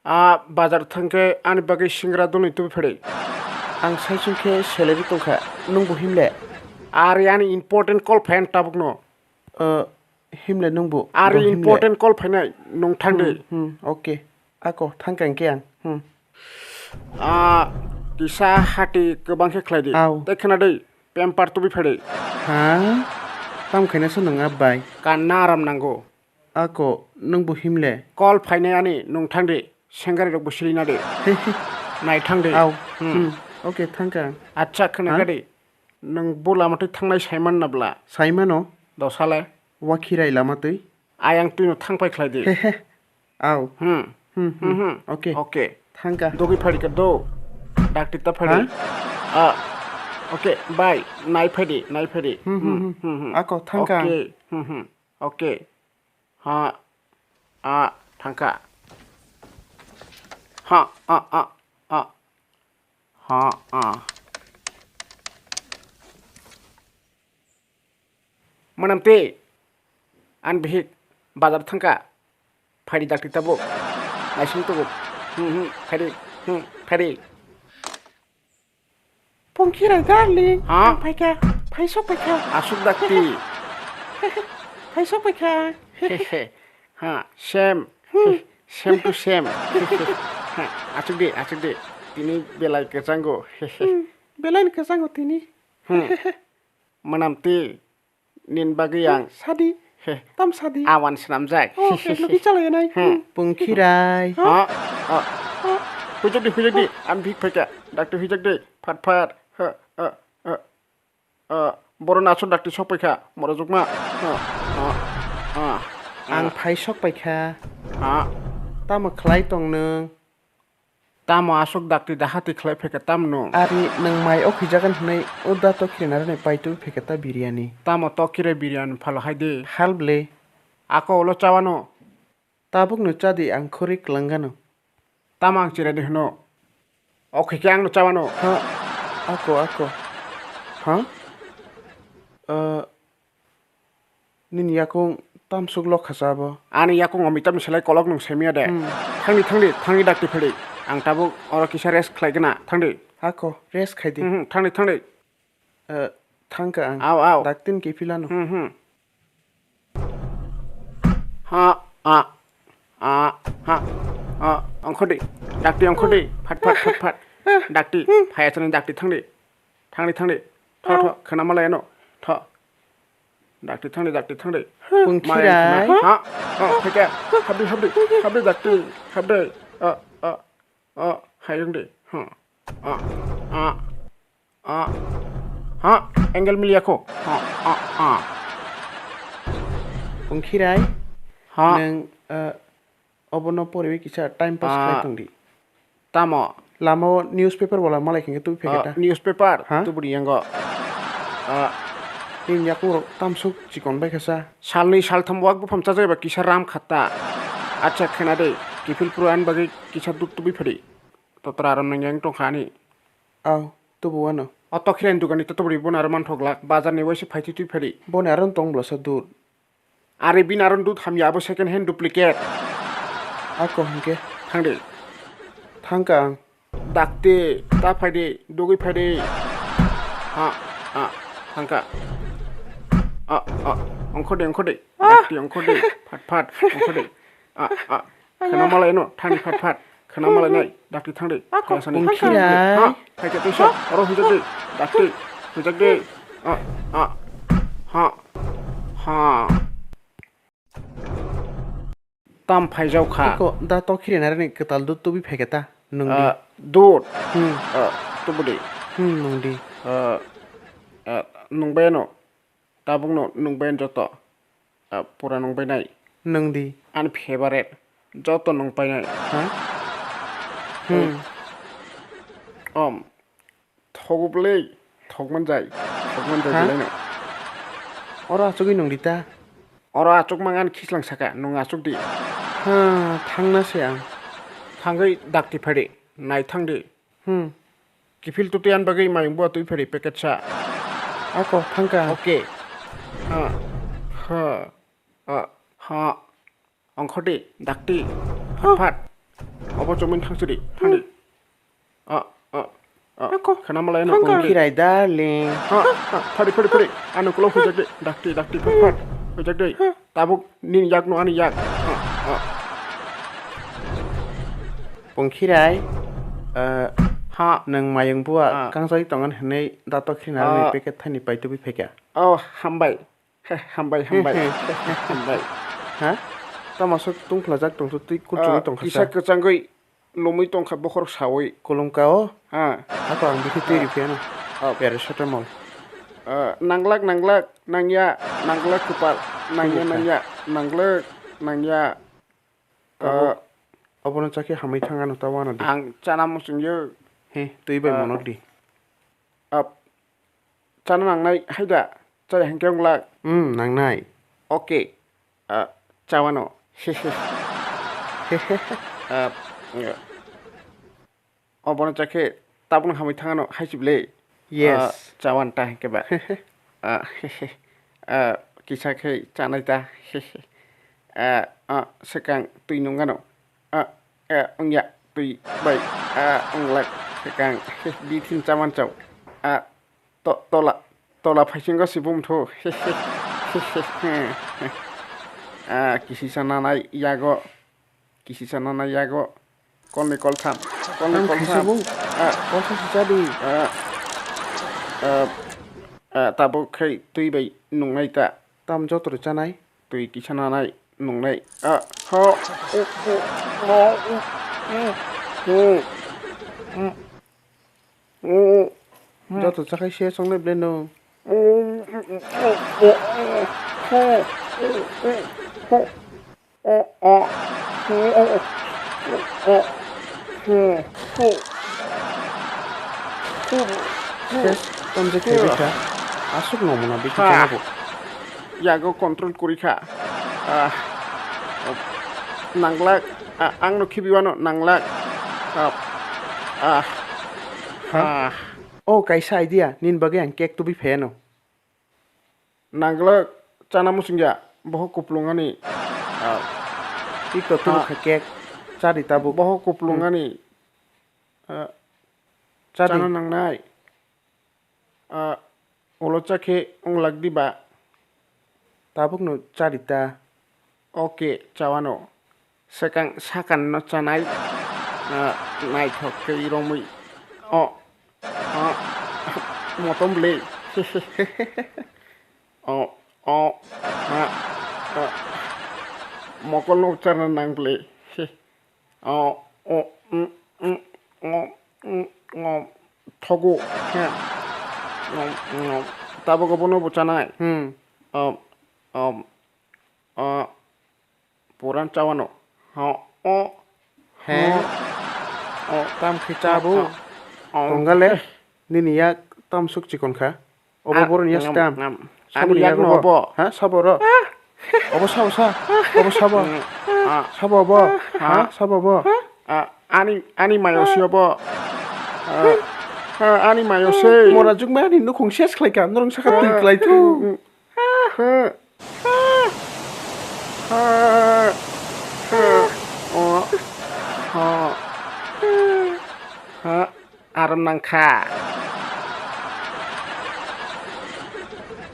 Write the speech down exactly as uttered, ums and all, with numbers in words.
A bazar thangkhe ani bagwi singra dulni tubi phadi. Ang saichung khe salary tongkha, nwng bo himle? Are ani important call phayan tabukno. Uh, himle nwng bo? Are bo himle? Important call phainai, nwng thangdi. Hmm, hmm, okay. Ako thangkha hwnkhe ang. Hmm. A kisa hati kwbang khe khlai di. Au. Tei khna di, pamper tubi phadi. Ha? Tam khaina se nwng abai? Kanna aram nango. Ako, nwng bo himle? Call phainai ani, nwng thangdi, sengari rok bo sili nadi. Nai thangdi. Au. Hmm. Hmm. Okay, thangkha. Acha, khna kadi. Nwng bo lama twi thangnai saiman na bla? Saimano. Dosale. Wakhirai lama twi. Ayang twino thangpai khlai di. Au. Hmm. Hmm, hmm. Hmm, hmm. Okay. Okay. Thangkha. Dogwi phadi ka do. Dakti ta phadi. Ha? Ah. Okay, bye. Nai phadi, nai phadi. Hmm, hmm, hmm. Hmm, hmm. Ako, thangkha. Okay. Hmm, hmm. Okay. Ha, a, thangkha. Ha, a, a, a. Ha, a. Manam te, an bihik bazar thangkha. Phadi dakti tabuk. Naising tabuk. Hmm, hmm, phadi, hmm, phadi. Pongkhirai darling, ha? Ang phaikha, phaisok phaikha. Aswk dakti. Phaisok phaikha. Ha, same. Hmm. Same to same. Ha, achuk di, achuk di. Tini belai kwchango. Hmm, belai ni kwchango tini. Hmm. Manam ti. Nin bagwi ang. Sadi. He. Tam sadi. Awan swnamjak. Oh, he, logi chalai nai. Hmm. Pungkhirai. Ha? Ha? Ha? Hujak di, hujak di. Ang bihik phaikha. Dakti hujak di. Phat, phat. Ha, ha, ha, ha. Boro nacho dakti sok paikha. Morojokma. Ha, ha, ha. Ang phai sok paikha. Ha? Tamo khlai tong nwng? Tamo aswk dakti dahati khlai phaikha tamno? Ari nwng mai o khijagan hwnwi o da tokhirai narani pai tubui phaikha ta biryani. Tamo tokhirai biryani phalo hai de. Hal ble. Ako ulo chawano. Tabukno chadi ang khorwi kwlanggano. Tamo ang chiradi hwno. O khaikhe angno chawano. Ha, ako, ako. Ha? Uh, Nini yakung tamsuk lokha cha bo. Ani yakung omitab ni selai kolok nwng semiya de. Hmm. Thangdi, thangdi, thangdi dakti phadi. Ang tabuk oro kisa rest khlai gana. Thangdi. Hako, rest khai di. Hmm, hmm, thangdi, thangdi. Eh, thangka ang. Aw, aw. Daktin kiphilano. Hmm, hmm. Ha, a, a, ha, a, ongkhordi. Dakti ongkhordi. Phat, phat, phat, phat. Dakti, phaya chani dakti thangdi. Thangdi, thangdi. Tho, tho, khwnama lai ano. Tho. Dakti thangdi, dakti thangdi. Pungkhirai. Malai khna. Ha? Oh, phaikha. Habdi, habdi, habdi dakti. Habdi. Ah, ah, ah, hayungdi. Ha. Ah, ah, ah. Ha, angle milyakho. Ha, ah, ah. Pungkhirai. Ha. Nwng, eh, Obono poriwi kisa time pass khlai tongdi. Tamo? Lamao newspaper wala malai khenge tubui pheketa. Ah, newspaper? Ha? Tuburi yango. Ah. Nini yakungrok tamsuk chikon bai khasa. Salnwi saltham wak bupham chajaiba kisa ram khatta. Acha khena de, kiphil puro ani bagwi kisa dud tubui phadi. Totra aram nang yang tongkha ani. Aw, tubu wano. O tokhirai ni dukani to tuburi bono aro manthok glak. Bazar ni waisa phai twi twi phadi. Boni aro tong blasa dud. Are bini aron dud hamya, abo second hand duplicate. Ako hwnkhe? Thangdi. Thangka ang. Dakti, ta phaidi, dugwi phaidi. Ha, ha, thangka. A, a, ongkhordi, ongkhordi. Dakti, ongkhordi. Phat, phat, ongkhordi. A, a. Kheno malai no, thani phat phat. Kheno malai nai, dakti thangdi. Ako, phaya sani. Pungkhirai. Ha, phaikhe tuisa, oro hujak di. Dakti, hujak di. A, a, ha, ha. Tam phaijak kha. Iko, da tokhirai narani kwtal dud tubui phaikhe ta, nwng di. Ah, dud. Hmm. Ah, tubu di. Hmm, nwng di. Ah, ah, nwng bai no. Tabukno nwng bai joto. Ah, pura nwng bai nai. Nwng di. Ani favorite. Joto nwng pai nai. Ha? Hmm. Om. Thogo bwlwi. Thok manjai. Thok manjai ha? Bwlai no. Oro achugwi nwng di ta. Oro achuk mang ani khislang saka. Nwng achuk di. Ha, thangna se ang. Thangwi dakti phadi. Nai thang di. Hmm. Kiphil tutui ani bagwi mayung bua twi phari packet sa. Ako, thangka. Okay. Ha. Ha. A. Ha. Ongkhordi, dakti. Phat phat. Obo chomwin thangsi di. Thangdi. Ah, ah, ah. Ako. Khana malai no Thangka. Pungki. Khirai darling. Ha, ha, phari, phari, phari. Ano kulo hujak de. Dakti, dakti, phat, phat. Hujak de. Tabuk nini yak no ani yak. Ha, ha. Pungkhirai, eh, ha, nwng mayung bua Ah. Kangjagwi tongan hwnwi dato khrinarni Ah. Packet thani paitubwi phaikha. Oh, hambai. He, hambai, hambai. He, he. He, hambai. Ha? Tamo sok tungphlajak tongthu twi kulchugwi Ah, tongkha kisa sa. Kwchangwi lomwi tongkha bokhorok sawi. Kulumka o? Ha. Ako ang bisi twi Ah. Riphiano. Ah. Paracetamol. Ah, nanglak, nanglak, nangya, nanglak kwpal, nangya, Kulumka. Nangya, nanglak, nangya. Tabuk Ah. Obono chakhe hamwi thangano ta wana di. Ang chana muchungyo. He, twi bai Ah. Monok di. Ah, chana nangnai haida, chaya hinkhe wng lak. Hmm, nangnai. Okay. Ah, chawano. Ah, obono chakhe tabukno hamwi thangano hai chible. Yes. Ah, chawan ta hinkhe ba. Ah, ah, kisa khe chanai ta. Ah, ah, swkang twi nungano. Ah, eh, wngya, twi bai, ah, wng lak, swkang, bithin chaman chao. Ah, to-, tola, tola phaisingo si bumthu. Ah, kisisa nanai yago, kisisa nanai yago, kolni koltham, kolni Ang koltham. Khaisa bo, Ah. Kolsa si chadi. Ah, ah, ah, tabuk khai twi bai nungnai ta. Tam joto chanai. Twi kisa nanai nungnai. Ah, ho. Joto chakhai se songnai ble no. Yes, tamjak khe bikha. Aswk nongmano bikha Ha. Chanago. Yago control kwrwi kha. Ah, nanglak, ah, ang no khibiwano nanglak. Ah, ah, ah. O kaisa idea, nini bagwi ang cake tubui phaiano. Nanglak, chana muchungya, boho kuplung ani. Ah. Tito tubu Ah. Kha cake, chadi tabuk. Boho kuplung Hmm. Ani. Ah, Chadi. Chana nangnai. Ah, ulo chakhe wng lak diba? Tabukno chadi ta. Oke, chawano. Swkang sakan no chanai. Ah, naithok khe romwi. O, o, motom ble. O, o, ha, o. Mokol no charna nang ble. O, o, mm, mm, o, mm, o, thogo, he. O, o, tabuk obono bo chanai. Hmm. O, o, o, puran chawano. O, o, He? O, o, Tam khe chabo. O, o, o. Tongale? Nini yak tam suk chikon kha. Obo Ah, boroni yak ngam, tam. Ngam. Saboni Ani yak yakno obo. Obo. Ha, sabo ro. Obo sabo sa. Obo sabo. Mm, ah. Sabo obo. Ha? Ha, sabo obo. Ah, ani, ani mayo si obo. Ah, ah, ani mayo se. Mora jukma ani nukhung ses khlai ka. Norong saka twi Ah. Khlai thu. Mm, mm. Ha. Ha. Ha. O. Ha. Ha. Aram nangkha.